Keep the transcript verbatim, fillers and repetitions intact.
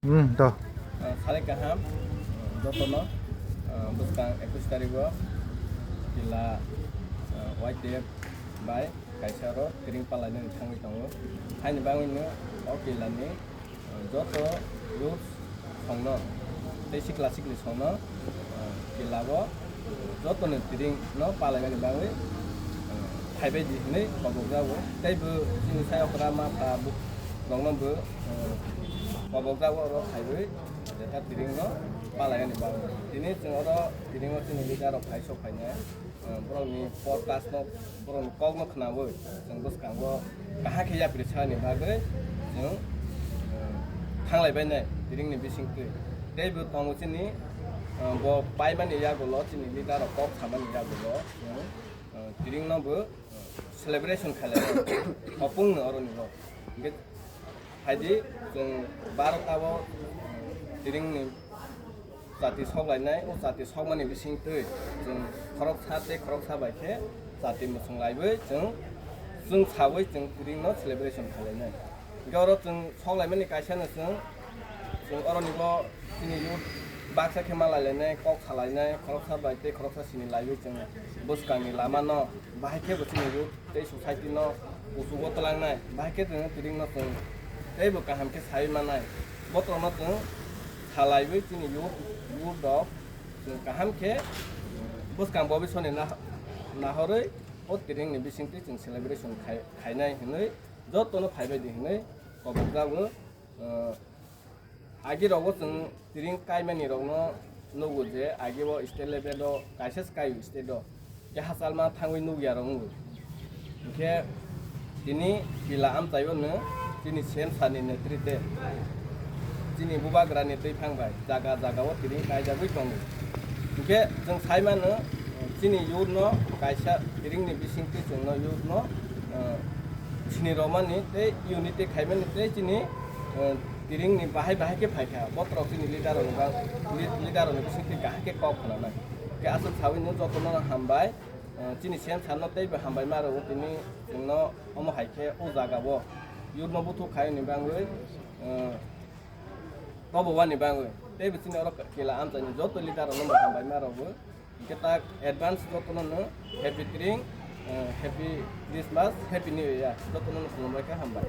Hmm, to. Ah, salai kaham, jotono, ah, bwskang ekush tarigo kila, ah, Y T F bai kaisa oro tiring palainani thangwi tongo. Haini bagwino o kilani, ah, joto youth songno tei sikla sikli songno, ah, kila o jotoni tiring no palaimani bagwi, ah, phaibai di hinwi kobokjago. Tei bo chini sayokra ma pha bo rokno bo, ah, kobokjago oro phaiwi jeta tiring no palaimani bagwi. Tini chwng oro tiring o chini leader rok phai sok phainai, ah, borokni podcast no, borokni kok no khnawi chwng bwskango kaham khe yapri sani bagwi chwng, ah, thanglai bainai tiringni bisingtwi. Tei bo tongo chini, ah, bo paimani yagulo, chini leader rok kok samani yagulo chwng, ah, tiringno bo, ah, celebration khailai hopungno oroni rok. Hingkhe phaidi chwng barota o tiringni chati sok lainai, o chati sokmani bisingtwi chwng khoroksa tei khoroksa bai khe chati mwchwng laiwi chwng, chwng sawi chwng tiringno celebration khainai. Hingkhe oro chwng sok laimani kaisano chwng, chwng oronibo chini youth baksa khe malai lainai, kok salainai, khoroksa bai tei khoroksa sini laiwi chwng bwskangni lamano bahai khe bo chini youth tei society no kuchugo twlangnai, bahai khe chwng tiringno chwng teibo kaham khe sawi mannai. Botrokno chwng salaiwi chini youth, youth rok chwng kaham khe bwskang bobisoni nah-, nahorwi o tiringni bisingtwi chwng celebration khai-, khainai hinwi jotono phaibai di hinwi kobokjago. Ah, agi rogo chwng tiring kaimani rokno nugo je agi o state level o kaisa se kai state o, khe hachalma thangwi nukya rok wngo. Hinkhe tini kila amchaio no chini C M sir ni netrite chini bubagra ni twiphang bai jaga jaga o tiring kaijagwi tongo. Hinkhe chwng sai mano, chini youth no kaisa tiring ni bisingtwi chwngno youth no, ah, sini romani tei unity khaimani tei chini, ah, tiring ni bahai bahai khe phaikha. Botrok chini leader rok ni bang-, lead-, leader rok ni bisingtwi kaham khe kok khwnanai. Khe aswk sawi no jotono hambai, ah, chini C M sir no teibo hambai ma rwo tini chwngno omo hai khe o jaga o youth no buthuk khai ni bangwi, ah, tobo wani bangwi. Teibo chini oro kila amchaini joto leader rok no hambai ma rwo. Hingkhe tak advance jotono no happy tiring, eh, happy Christmas, happy new year jotono no khulumbai khe hambai.